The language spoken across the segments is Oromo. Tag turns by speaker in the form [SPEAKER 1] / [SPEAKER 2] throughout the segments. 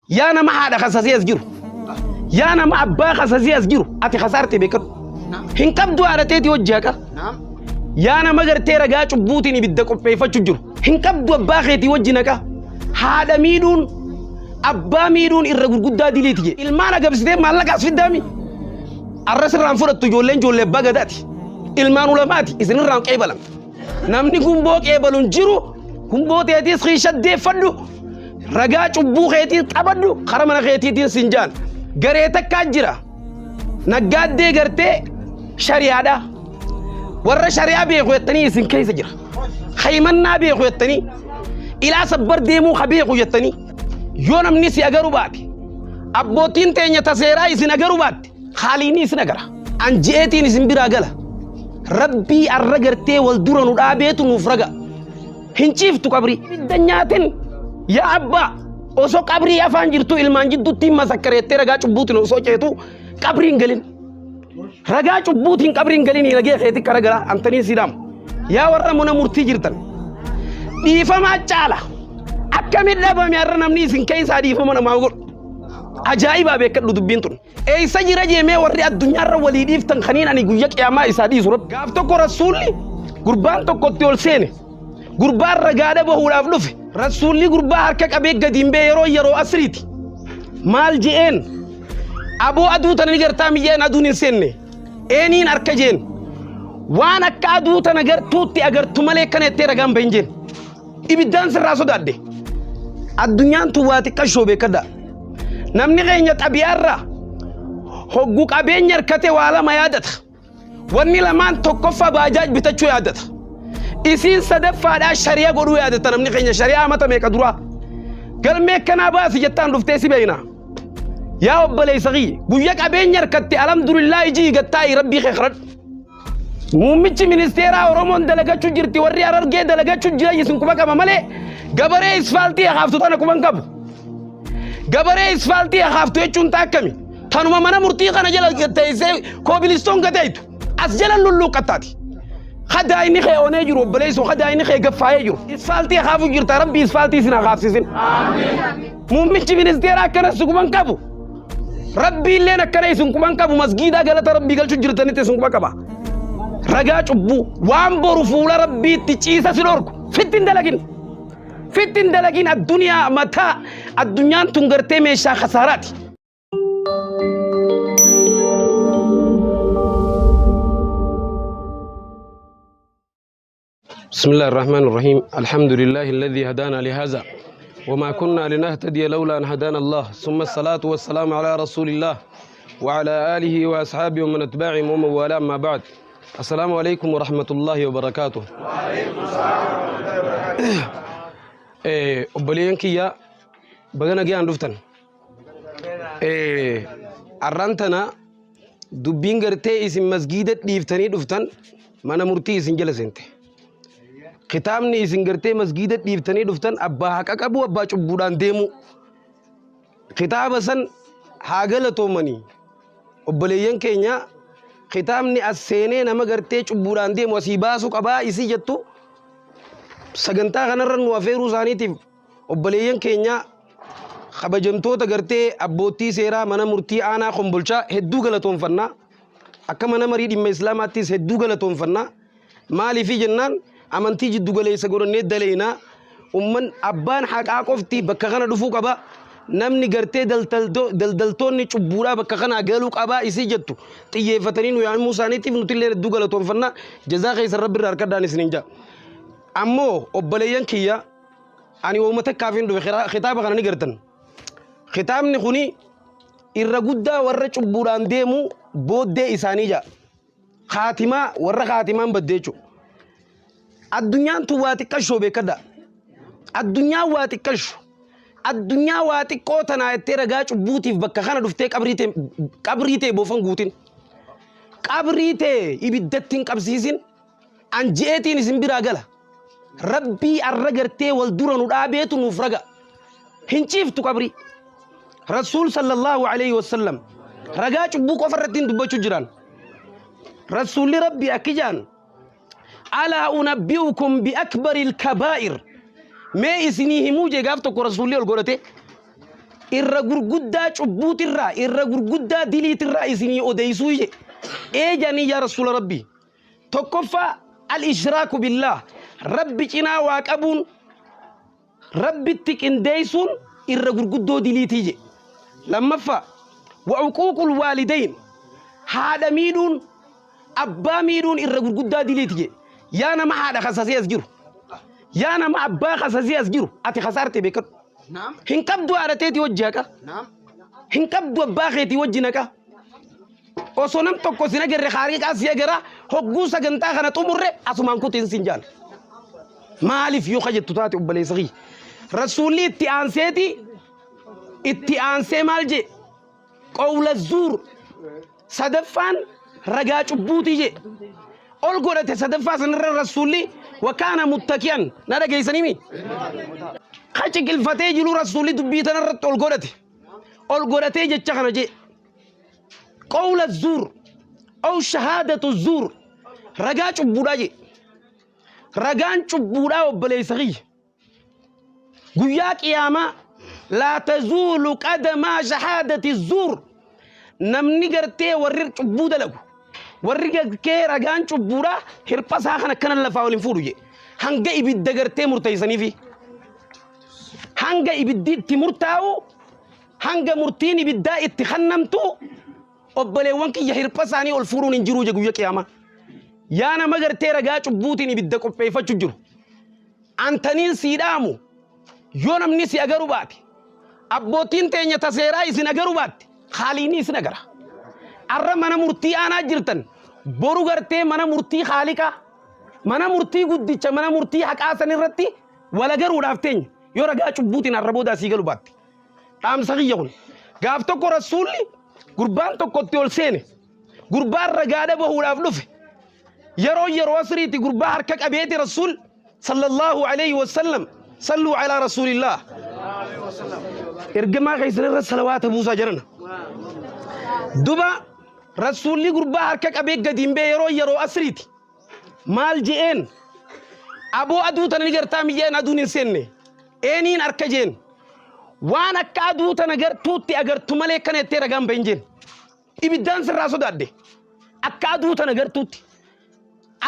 [SPEAKER 1] Yaa nama haadha kasasee as jiru. Yaa nama abbaa kasasee as jiru. Ati kasaarte beekadhu. Hin qabdu haadha teetii hojii haqa. Yaa nama gartee ragaa cubbuutiin ibidda qopheeffachuu jiru. Hin qabdu abbaa keetii wajjin haqa. Haadha miidhuun abbaa miidhuun irra gurguddaa diliiti jedhe. Ilmaan agabsitee maallaqa as fiddaami. Arra sirraan fudhattu ijoolleen ijoollee abbaa gadaati. Ilmaan ulamaati isinirraan qeebalan. Namni gumboo qeebalu hin jiru. Gumboo teetiis kiisha deeffadhu. Ragaa cubbuu keetii qabadhu kara mana keetiitiin sin jaan. Garee takkaa jira. Naggaaddee gartee shari'aadha. Warra shari'aa beeku jettanii isin keessa jira. Haymannaa beeku jettanii. Ilaa sabbar deemuu ha beeku jettanii. Yoo namni si agaru baate. Abbootiin teenya ta seeraa isin agaru baatte. Haaliini isin agara. An je'eetiin isin biraa gala. Rabbii arra gartee wal dura nu dhaabeetu nuuf raga. Hin ciiftu qabrii. Ibidda nyaatin yaa abbaa osoo qabrii afaan jirtu ilmaan jidduutti masakkareettee ragaa cubbuutiin osoo ceetu qabrii hin galin. Ragaa cubbuutiin qabrii hin galin nagee keetti kara gara antanii sidaam. Yaa warra mana murtii jirtan. Dhiifamaa caala. Akkamiin dhabame har'a namni isin keessaa dhiifama namaa godhu. Ajaa'ibaa beekadhu dubbiin tun. Eessa jira jeemee warri addunyaarra walii dhiiftan kaniin ani guyya qiyaamaa isaa dhiisu rabbi. Gaaf tokko rasuulli gurbaan tokkotti ol seene. Gurbaan ragaadha bahuudhaaf dhufe. Rasuulli gurbaa harka qabee gadi hin bee yeroo yeroo asriiti. Maal je'een? Aboo aduu tana ni gartaa miyyeen aduun hin seenne. Eeniin harka jeen. Waan akka aduu tana gartuutti agartu malee kana jettee ragaan bahin jeen. Ibiddaan sirraa sodaadhe. Addunyaan tun waa xiqqashoo beekadha. Namni keenya xabiyaarraa hoggu qabeenya harkate waa lama yaadata. Wanni lamaan tokkoffaa baajaaj bitachuu yaadata. Isiin sadaffaadhaa shari'a godhuu yaadata namni keenya shari'aa mata meeqa duraa. Galmee akkanaa baasi jettaan dhuftee si beekna. Yaa obboleessa kiyya guyya qabeenya harkatte alhamdulillah ijii gattaa'i rabbii kee kadhadhu. Muummichi ministeeraa Oromoon dalagachuu jirti warri Harargee dalagachuu jira isin quba qaba malee gabaree isfaaltii hakaaftu tana quban qabu. Gabaree isfaaltii hakaaftu jechuun taakkami. Tanuma mana murtii kana jala teessee koobilistoon gateeytu as jala lulluuqqattaati. Hadaa inni kee onee jiru obboleessoo hadaa inni kee gaffaayee jiru. Isfaaltii hakaafuu jirta rabbi isfaaltii isin hakaafsisin. Muummichi ministeeraa akkana si quban qabu. Rabbii illeen akkana isin quban qabu masgiidaa galata rabbii galchu jirtanitti isin quba qaba. Ragaa cubbuu waan boru fuula rabbiitti ciisa si dhorku fitti hin dalagin. Fitti hin dalagin addunyaa mataa addunyaan tun gartee meeshaa kasaaraati. بسم الله الرحمن الرحيم الحمد لله الذي هدانا لهذا وما كنا لنهتدي لولا أن هدانا الله ثم الصلاة والسلام على رسول الله وعلى آله وأصحابه ومن أتباعهم ومن والاه ما بعد السلام عليكم ورحمة الله وبركاته.
[SPEAKER 2] وعليكم السلام ورحمة الله وبركاته.
[SPEAKER 1] Obboleeyyan kiyya baga nagayaan dhuftan. Arraan tana dubbiin gartee isin masgiida dhiiftanii dhuftan mana murtii isin jala seente. Kitaabni isin gartee masgiida dhiiftanii dhuftan abbaa haqa qabu abbaa cubbuudhaan deemu. Kitaaba san haa galatoomanii obboleeyyan keenya kitaabni as seenee nama gartee cubbuudhaan deemu asii baasuu qabaa isii jettu sagantaa kanarra nu afeeruu isaaniitiif Obboleeyyan keenya kabajamtoota gartee abboottii seeraa mana murtii aanaa Kombolchaa hedduu galatoomfanna. Akka mana marii dhimma Islaamaattis hedduu galatoomfanna. Maaliifi jennaan amantii jiddu galeessa godhannee daleena. Umman abbaan haqaa qofti bakka kana dhufuu qaba. Namni gartee daldaltoonni cubbuudhaa bakka kanaa galuu qabaa isii jettu xiyyeeffatanii nu yaamuu isaaniitiif nutillee hedduu galatoomfanna. Jazaa keessan rabbi irraa harkadhaan isiniin ja'a. Ammoo obboleeyyan kiyya ani wooma takkaaf hin dhufe kitaaba kana ni gartan. Kitaabni kuni irra guddaa warra cubbuudhaan deemu booddee isaanii ja'a. Kaatimaa warra kaatimaan badde jechuudha. Addunyaan tun waa xiqqashoo beekadha. Addunyaan waa xiqqasho. Addunyaa waa xiqqoo tanaa jettee ragaa cubbuutiif bakka kana dhuftee qabrii tee boofan guutin. Qabrii tee ibiddatti hin qabsiisin. An je'eetiin isin biraa gala. Rabbii arra gartee wal dura nu dhaabeetu nuuf raga. Hin ciiftu qabrii. Rasuul sallallahu alayhi wasallam ragaa cubbuu qofa irratti hin dubbachuu jiran. Rasuulli Rabbii akki jaan alaa unabbi'ukum bi akbaril kabaa'ir mee isinii himuu jee gaaf tokko rasuulli ol godhate. Irra gurguddaa cubbuutirraa, irra gurguddaa diliitirraa isinii odeysuu je. Ee janii yaa Rasuula Rabbii. Tokkoffaa al-ishraaku billaah. Rabbi cinaa waa qabuun, Rabbitti qindeessuun irra gurguddoo diliitii je. Lammaffaa wa uquuqul waalidayn. Haadha miidhuun, abbaa miidhuun irra gurguddaa diliiti je. Yaa nama haadha kasasee as jiru. Yaa nama abbaa kasasee as jiru. Ati kasaarte beekadhu. Hin qabdu haadha teetii wajji haqa. Hin qabdu abbaa keetii wajji naqa. Osoo nam tokko sin agarre haariqaa si agara hogguu sagantaa kana xumurre asumaan kutiin sin jaan. Maaliif yoo kajettu taate obboleessa kiyya. Rasuulli itti aanseeti itti aansee maal jee? Qowla zuur sadaffaan ragaa cubbuuti jee. Ol godhate sadaffaa sanirra rasuulli wakaana muttaki'an na dhageessanimi. Ka ciqilfatee jiru rasuulli dubbii tanarratti ol godhate. Ol godhatee jecha kana jee. Qowla zuur aw shahaadatu zuur ragaa cubbuudhaa jee. Ragaan cubbuudhaa obboleessa kiyya. Guyyaa qiyaamaa laa tazuulu qadamaa shahaadati zuur namni gartee warri cubbuu dalagu warri gartee ragaan cubbuudhaa hirpha isaa kan akkana lafaa waliin fuudhu jedhe hanga ibidda gartee murteessaniifi hanga ibiddi itti murtaa'u hanga murtiin ibiddaa itti kennamtu obboleewwan kiyya hirpha isaanii ol fuudhuun hin jiru jedhe guyya qiyaamaa. Yaa nama gartee ragaa cubbuutiin ibidda qopheeffachuu jiru. Antaniin sii dhaamu yoo namni si agaru baate abbootiin teenya ta seeraa isin agaru baatte haaliini isin agara. Arra mana murtii aanaa jirtan boru gartee mana murtii haaliqaa mana murtii guddicha mana murtii haqaa san irratti wal agaruudhaaf teenya yoo ragaa cubbuutiin arra boodaa sii galu baatte. Dhaamsa kiyya kun gaaf tokko rasuulli gurbaan tokkotti ol seene gurbaan ragaadha bahuudhaaf dhufe yeroo yeroo asriitti gurbaa harka qabeeti rasuul sallallahu alayhi wasallam salluu alaa rasuulillah ergamaa keessan irra salawaata buusaa jirana duba rasuulli gurbaa harka qabee gadi hin bee yeroo yeroo asriiti maal je'een aboo aduu tana ni gartaa miyyeen aduun hin seenne eeniin harka jeen waan akka aduu tana gartuutti agartu malee kana jettee ragaan bahin jeen Ibiddaan sirraa sodaadhe. Akka aduu tana gartuutti.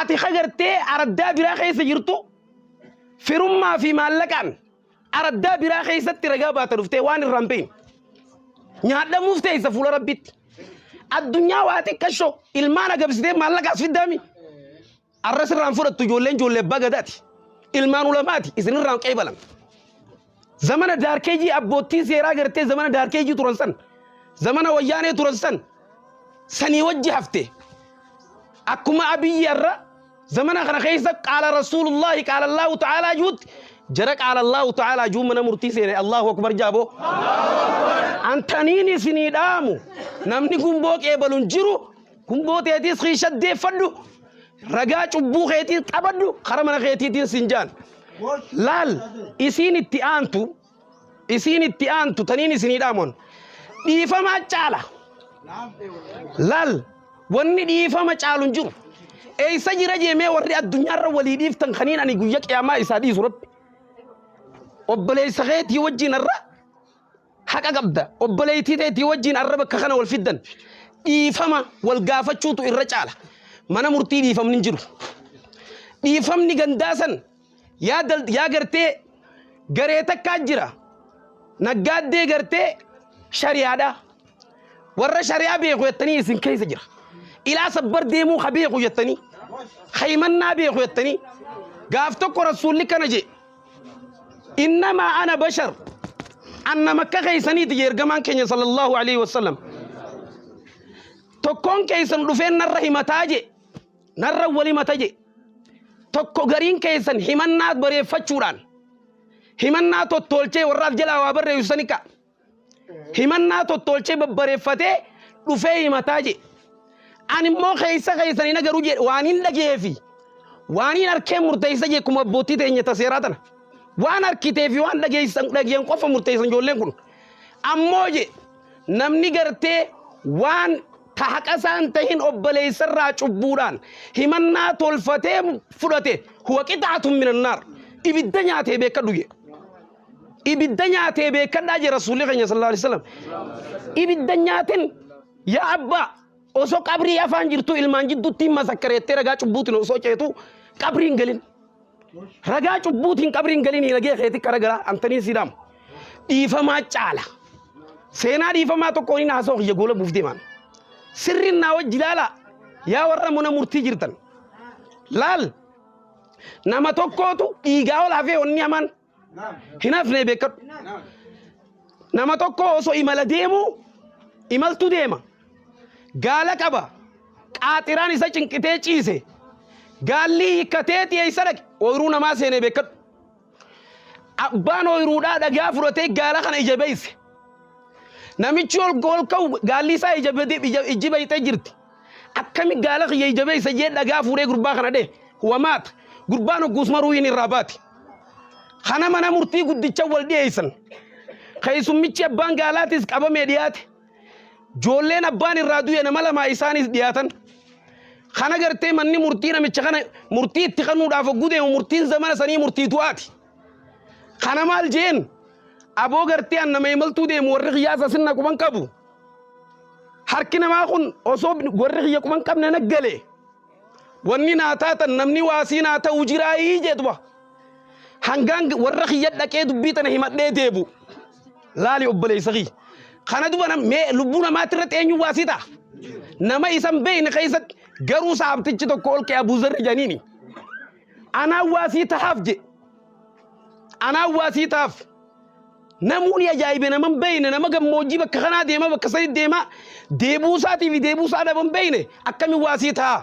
[SPEAKER 1] Ati ka gartee araddaa biraa keessa jirtu firummaa fi maallaqaan araddaa biraa keessatti ragaa baata dhuftee waan irraa hin beekne. Nyaadhamuuf teessa fuula rabbitti. Addunyaa waa xiqqashoo ilmaan agabsitee maallaqaas fiddaami. Arra sirraan fudhattu ijoolleen ijoollee abbaa gadaati. Ilmaan ulamaati isinirraan qeebalan. Zamana daarkeejii abboottiin seeraa gartee zamana daarkeejii turan san zamana wayyaanee turan san sanii wajji hafte. Akkuma abiyyi arra zamana kana keessa qaala rasuulullaahi qaala Allaahu ta'aalaa juutti jara qaala Allaahu ta'aalaa juu mana murtii seene Allaahu akbar jaaboo. Antaniin isinii dhaamu namni gumboo qeebalu hin jiru Gumboo teetiis kiisha deeffadhu. Ragaa cubbuu keetii qabadhu kara mana keetiitiin sin jaan. Laal isiin itti aantu isiin itti aantu taniin isinii dhaamon. Dhiifamaa caala. Laal wanni dhiifama caalu hin jiru. Eessa jira jeemee warri addunyaarra walii dhiiftan kaniin ani guyya qiyaamaa isaa dhiisu rabbi. Obboleessa keetii wajjin irra Haqa qabda. Obboleettii teetii wajjin arra bakka kana wal fiddan. Dhiifama wal gaafachuutu irra caala. Mana murtii dhiifamni hin jiru. Dhiifamni gandaa san yaa dal- yaa gartee garee takkaa jira. Naggaaddee gartee shari'aadha. Warra shari'aa beeku jettanii isin keessa jira. Ilaa sabbar deemuu ka beeku jettanii. Haymannaa beeku jettanii. Gaaf tokko rasuulli kana jee. Innamaa ana bashar. An nama akka keessaniiti jee ergamaan keenya sallallahu alaihi wasallam. Tokkoon keessan dhufeen narra himataa jee. Narra wal himata jee. Tokko gariin keessan himannaa bareeffachuudhaan himannaa tottolchee warraaf jalaa waa barreessu sani ka'a. Himannaa tottolchee babbareeffatee dhufee himataa jee. Ani immoo keessa keessan hin agaru jedhe waan hin dhageefi waan hin arkee murteessa jee kuma abbootii teenya ta seeraa tana. Waan arkitee fi waan dhageessan dhageen qofa murteessan ijoolleen kun. Ammoo je namni gartee waan ta haqa isaan tahin obboleessarraa cubbuudhaan himannaa tolfatee fudhate huwa qixaatun minannaar ibidda nyaatee beekadhu jee. Ibidda nyaatee beekadhaa jee Rasuulli keenya sallallahu alaihi wasallam. Ibidda nyaatin yaa abbaa osoo qabrii afaan jirtu ilmaan jidduutti masakkareettee ragaa cubbuutiin osoo ceetu qabrii hin galin. Ragaa cubbuutiin qabrii hin galin nagee keetti qara gara antanii siidaamu. Dhiifamaa caala. Seenaa dhiifamaa tokkoon hin haasa'u kiyya goola buuf deemaan. Sirriin naa wajji ilaalaa yaa warra mana murtii jirtan. Laal nama tokkootu dhiigaa ol hafee onni hamaan hin hafne beekadhu. Nama tokko osoo imala deemu imaltu deema. Gaala qaba. Qaaxiraan isa cinqitee ciise. Gaalli hiikkatee dhiyeessa dhaqe. Ooyiruu namaa seenee beekadhu. Abbaan ooyiruudhaa dhagaa fudhatee gaala kana ija beeyse. Namichi ol ol ka'u gaalli isaa ija bade- ija ijji beeyxee jirti. Akkami gaala kiyya ija beeysa jee dhagaa fuudhee gurbaa kana dhee. Wamaata. Gurbaan hogguusuma ruuhiin irraa baate. Kana mana murtii guddicha wal dhiyeessan. Keessummichi abbaan gaalaatis qabamee dhiyaate. Joolleen abbaan irraa du'e nama lamaa isaanis dhiyaatan. Kana gartee manni murtii namicha kana murtii itti kennuudhaaf hogguu deemu murtiin zamana sanii murtii du'aati. Kana maal jeen aboo gartee an nama imaltuu deemu warri kiyyaas asin na quban qabu. Harki namaa kun osoo warri kiyya quban qabne na gale. Wanni naa taatan namni waasii naa ta'u jiraayii jedhuba. Hangaan warra kiyya dhaqee dubbii tana himadhee deebu. Laali obboleessa kiyya. Kana duba mee lubbuu namaatti irratti eenyu waasii ta'a? Nama isan beekne keessatti garuu saabtichi tokko ol ka'e Abuu Zarri janiini. Anaa waasii tahaaf je. Anaa waasii tahaaf. Namuuni ajaa'ibe nama hin beekne nama gammoojjii bakka kanaa deema bakka sanii deema deebuu isaatii fi deebuu isaa dhaba hin beekne akkamiin waasii ta'a.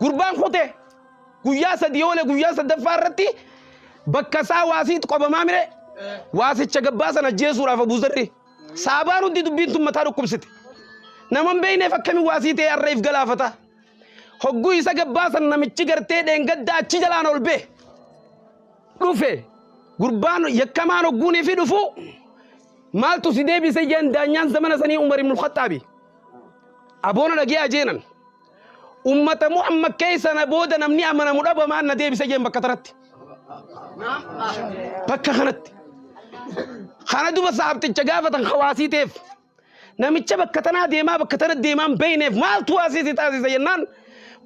[SPEAKER 1] Gurbaan kute guyyaa sadii oole guyyaa sadaffaa irratti bakka isaa waasiitu qabamaa mire waasicha gabbaa sana ajjeesuudhaaf Abuu Zarri. Saabaan hundi dubbiin tun mataa dhukkubsite. Nama hin beekneef akkamiin waasii ta'e har'a if galaafata. Hogguu isa gabbaasan namichi gartee dheengadda achi jalaan ol bee. Dhufe gurbaan yakkamaan hogguunii fi dhufu maaltu si deebise jeen daanyaan zamana sanii Umar ibn Khaxxaabi. Aboona dhagee jeenan. Ummata Muhammad keessa na booda namni amanamu dhabamaan na deebise jeen bakka tanatti. Bakka kanatti. Kana duba saabticha gaafatan hawaasii ta'eef. Namicha bakka tanaa deemaa bakka tana deemaa hin beekneef maaltu waasii si taasisa jennaan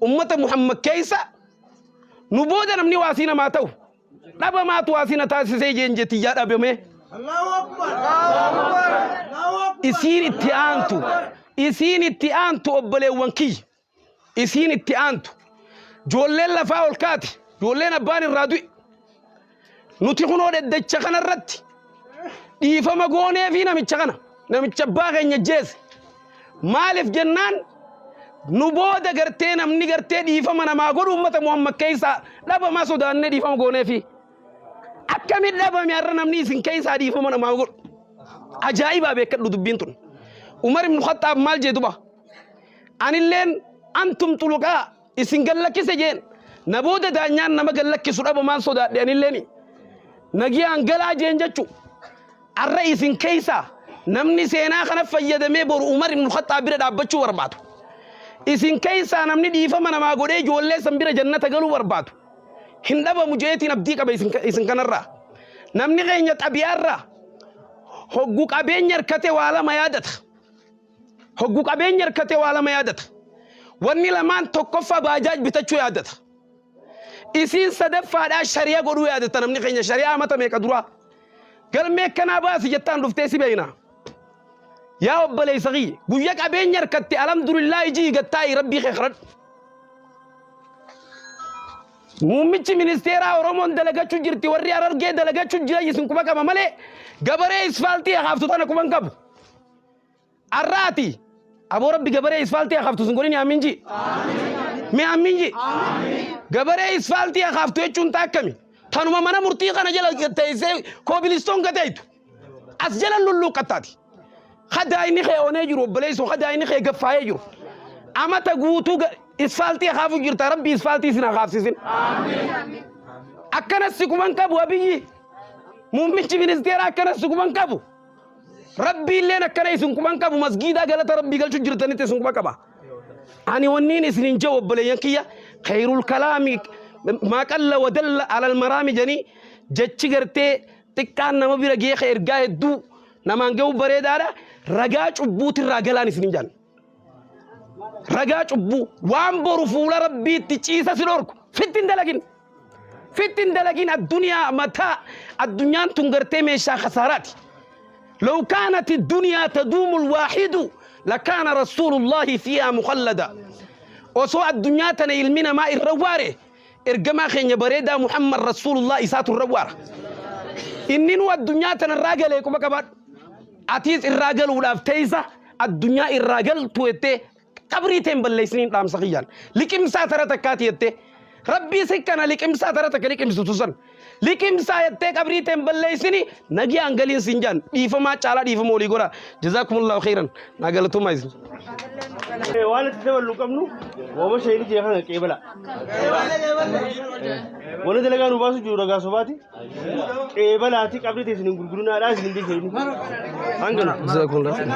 [SPEAKER 1] ummata Muhammad keessa nu booda namni waasii namaa ta'u dhabamaatu waasii na taasisee jeen jettiyyaa dhabamee. Isiin itti aantu isiin itti aantu obboleewwan kiyya isiin itti aantu joolleen lafaa ol kaate joolleen abbaan irraa du'e nuti kunoo dheddacha kana irratti dhiifama goonee fi namicha kana namicha abbaa keenya jeese maaliif jennaan nu booda gartee namni gartee dhiifama namaa godhu ummata Muhammad keessaa dhabamaa sodaannee dhiifama goonee fi akkamiin dhabame har'a namni isin keessaa dhiifama namaa godhu ajaa'ibaa beekadhu dubbiin tun Umar ibn Khattaab maal jee duba Anilleen antum xuluqaa isin gallakkise jeen. Na booda daanyaan nama gallakkisu dhabamaan sodaadhe anilleen. Nagiyaan galaa jeen jechu. Arra isin keessa namni seenaa kana fayyadamee boru Umar ibn Khattaab bira dhaabbachuu barbaadu. Isin keessaa namni dhiifama namaa godhee ijoollee san bira jannata galuu barbaadu. Hin dhabamu jeetiin abdii qaba isin kanarraa. Namni keenya xabiyaarraa hoggu qabeenya harkate waa lama yaadata. Hoggu qabeenya harkate waa lama yaadata. Wanni lamaan tokkoffaa baajaaj bitachuu yaadata. Isiin sadaffaadhaa shari'a godhuu yaadata namni keenya shari'aa mata meeqa duraa. Galmee akkanaa baasi jettaan dhuftee si beekna. Yaa obboleessa kiyya guyya qabeenya harkatte alhamdulillah ijii gattaa'i rabbii kee kadhadhu. Muummichi ministeeraa Oromoon dalagachuu jirti warri Harargee dalagachuu jira isin quba qaba malee gabaree isfaaltii hakaaftu tana quban qabu. Arraati aboo rabbi gabaree isfaaltii hakaaftu sin godhin amiin ji. Mee amiin ji. Gabaree isfaaltii hakaaftu jechuun taa akkami? Tanuma mana murtii kana jala teessee koobilistoon gateeytu. As jala lulluuqqattaati. Hadaa inni kee onee jiru obboleessoo hadaa inni kee gaffaayee jiru. Amata guutuu isfaaltii hakaafu jirta rabbi isfaaltii sin hakaafsisin. Akkanas si quban qabu abiyyi. Muummichi ministeeraa akkanas si quban qabu. Rabbii illeen akkana isin quban qabu masgiidaa galata rabbii galchu jirtanitti isin quba qaba. Ani wanniin isin hin jedhu obboleeyyan kiyya khayrul kalaami maa qalla wa dalla alal maraami jedhanii jechi gartee Xiqqaan nama bira geeqa ergaa hedduu namaan ga'u bareedaadha. Ragaa cubbuutirraa galaan isin jaan. Ragaa cubbuu waan boru fuula rabbiitti ciisa si dhorku fitti hin dalagin. Fitti hin dalagin addunyaa mataa addunyaan tun gartee meeshaa khasaaraati. لو كانت الدنيا تدوم الواحد لكان رسول الله فيها مخلدا. Osoo addunyaa tana ilmi namaa irra waare ergamaa keenya bareedaa Muhammad Rasuulullah isaatu irra waara. Inni nu addunyaa tana irraa galee quba qabaadhu. Atiis irraa galuudhaaf teessa addunyaa irraa galtu jettee qabrii teen balleessiniin dhaamsa kiyyaan. Liqimsaa tara takkaati jettee rabbii si kana liqimsaa tara takka liqimsitu san. Liqimsaa jettee qabrii teen balleessini nagiyaan galiin siin jaan dhiifamaa caalaa dhiifama olii godha. Jazaakumullahu khairan. Naa galatumaa isin.
[SPEAKER 3] Waan itti daballu qabnu wooma shayini jee kana qeebala. Wanni dalagaa nu baasu jiru ragaa sobaati. Qeebalaati qabri teessin hin gurgurinaadhaa isin hin jee. Hangana.
[SPEAKER 1] Jazaakumullahu khairan.